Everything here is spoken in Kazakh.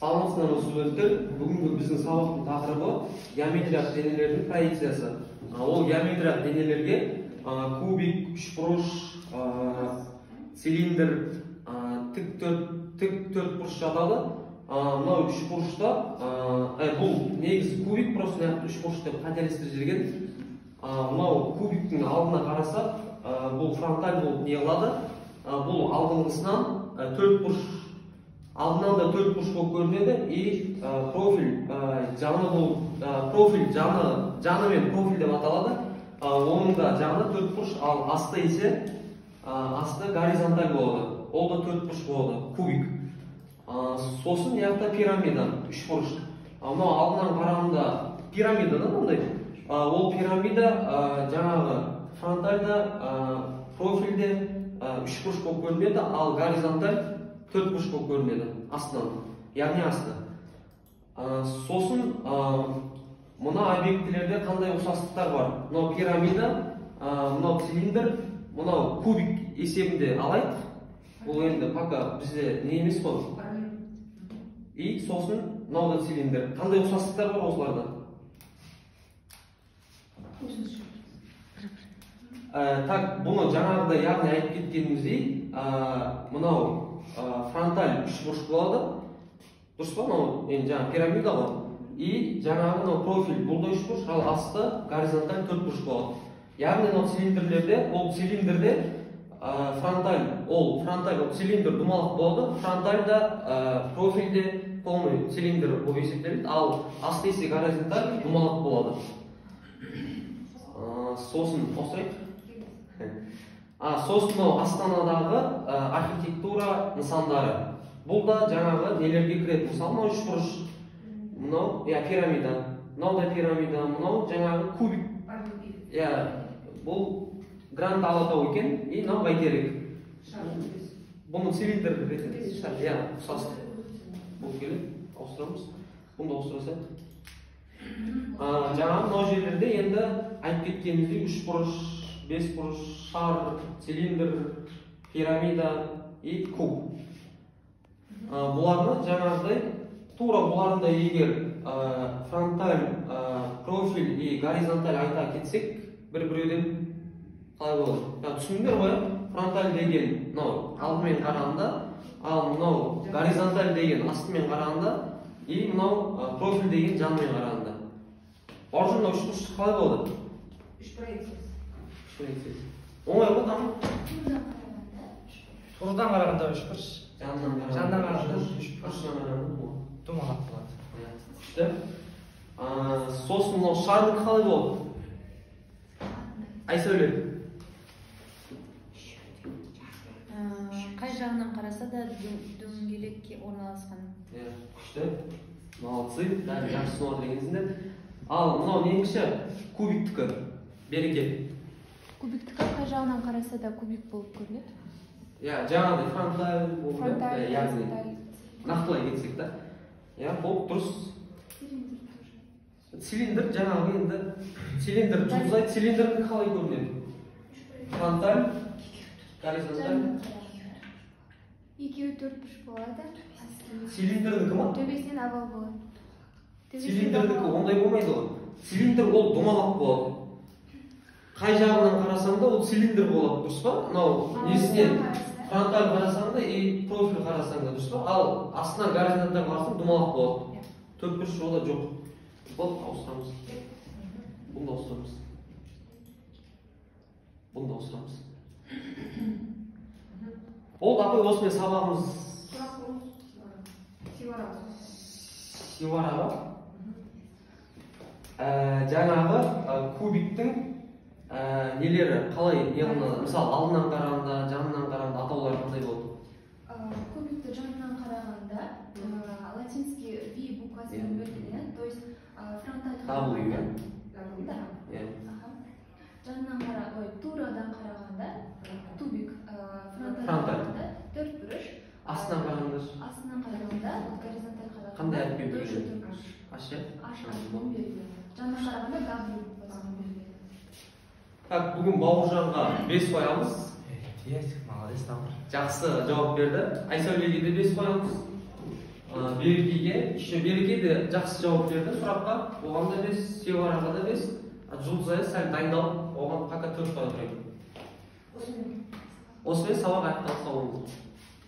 Саламатсыздар ма, студенттер! Бүгінгі біздің сабақтың тақырыбы геометриялық денелердің проекциясы. Ол геометриялық денелерге кубик, үшбұрыш, цилиндр, тік төрт бұрыш жатады. Мынау үшбұрышта, бұл негізі кубик, просто үшбұрыш деп қателестіріп жіберген. Мынау кубиктің алдына қарасақ, бұл фронталь болып не қылады? Бұл алдыңғысынан төрт бұрыш, алдынан да төрт бұрыш болып көрінеді, и профиль жаны болып, профиль жаны, жаны мен профиль деп аталады. Оның да жаны төрт бұрыш, ал асты есе асты горизонталь болады. Ол да төрт бұрыш болады, кубик. Сосын мына пирамида, үш бұрыш. Мынау алдынан қарағанда пирамида да мындай. Ол пирамида жаңағы фронтальда, профильде үш бұрыш болып көрінеді, ал горизонталь төрт бұрыш болып көрінеді астынан, яғни асты. Сосын мына объектілерде қандай ұқсастықтар бар? Мынау пирамида, мынау цилиндр, мынау кубик есебінде алайық. Бұл енді пока бізде не емес қой. И сосын мынау да цилиндр. Қандай ұқсастықтар бар осыларда? Так, бұны жаңағыда яғни айтып кеткеніміздей, мынау фронталь үш бұрыш болады. Дұрыс па? Мынау енді жаңа пирамида ғой. И жаңағы мынау профиль, бұл да үш бұрыш, ал асты горизонталь төрт бұрыш болады. Яғни мынау цилиндрлерде, ол цилиндрде фронталь, ол фронталь, ол цилиндр домалақ болады. Фронтальда, профильде полный цилиндр болып есептеледі, ал асты есе горизонталь домалақ болады. Сосын қосайық. Сосын мынау Астанадағы архитектура нысандары. Бұл да жаңағы нелерге кіреді? Мысалы, мынау үшбұрыш, мынау пирамида, мынау да пирамида, мынау жаңағы кубик. Бұл Гранд Алатау екен, и мынау Бәйтерек. Бұны цилиндр ретінде, ұқсас болып келеді. Ауыстырамыз. Бұны да ауыстыра салайық. Жаңағы мынау жерлерде енді айтып кеткеніміздей үшбұрыш, бес бұрыш, шар, цилиндр, пирамида и куб. Бұларны жаңағыдай тура бұлардың да егер фронталь, профиль и горизонталь айта кетсек, бір-біреуден қалай болады? Түсіндіңдер ғой, фронталь деген мынау алдымен қарағанда, ал мынау горизонталь деген астымен қарағанда, и мынау профиль деген жанымен қарағанда. Бауыржан, мынау үшбұрыш қалай болады? Үш проекциясы. Үш проекциясы. Оңай ғой, там? Тұрдан қарағанда үшбұрыш. Жанынан қарағанда үшбұрыш. Домалақ болады. Күшті. Сосын мынау шардың қалай болады? Айсәуле. Қай жағынан қараса да дөңгелекке орналасқан. Күшті. Молодцы, бәрі жақсы түсініп отыр екенсіңдер. Ал мынау неңші? Кубиктікі. Береке. Кубиктікі қай жағынан қараса да кубик болып көрінеді. Жаңағыдай фронталь болып, яғни нақтылай кетсек та. Бұл дұрыс. Цилиндр жаңағы енді цилиндр жұлдызай, цилиндрдің қалай көрінеді? Фронталь, горизонталь. Екеуі төрт бұрыш болады. Цилиндрдікі ма? Төбесінен овал болады. Цилиндрдікі ондай болмайды ғой. Цилиндр ол домалақ болады. Қай жағынан қарасаң да ол цилиндр болады, дұрыс па? Мынау несінен фронталь қарасаң да и профиль қарасаң да, дұрыс па? Ал астынан горизонталь қарасаң домалақ болады. Төрт бұрыш онда жоқ. Бұл ауыстырамыз. Бұны да ауыстырамыз. Бұны да ауыстырамыз. Болды, апай, осымен сабағымыз. Сивара. Жаңағы кубиктің нелері қалай не қылынады? Мысалы, алдынан қарағанда, жанынан қарағанда атаулары қандай болады? Кубикті жанынан қарағанда латинский V буквасымен белгіленеді, то есть фронталь W. Да. Жанынан ой, турадан қарағанда тубик, фронталь қарағанда төрт бұрыш. Астынан қарағанда? Астынан қарағанда, горизонталь қарағанда қандай әріппен белгіленеді? H, H әрпімен белгіленеді. Жанынан қарағанда W буквасымен белгіленеді. Так, бүгін Бауыржанға 5 қоямыз. Молодец, Тамыр. Жақсы жауап берді. Айсәулеге де 5 қоямыз. Берекеге еще, Береке де жақсы жауап берді сұраққа, оған да 5, Севараға да 5. Жұлдызай сәл дайындалып, оған пока 4 қоя тұрайын. Осымен. Осымен сабақ аяқталды, сау болыңыздар.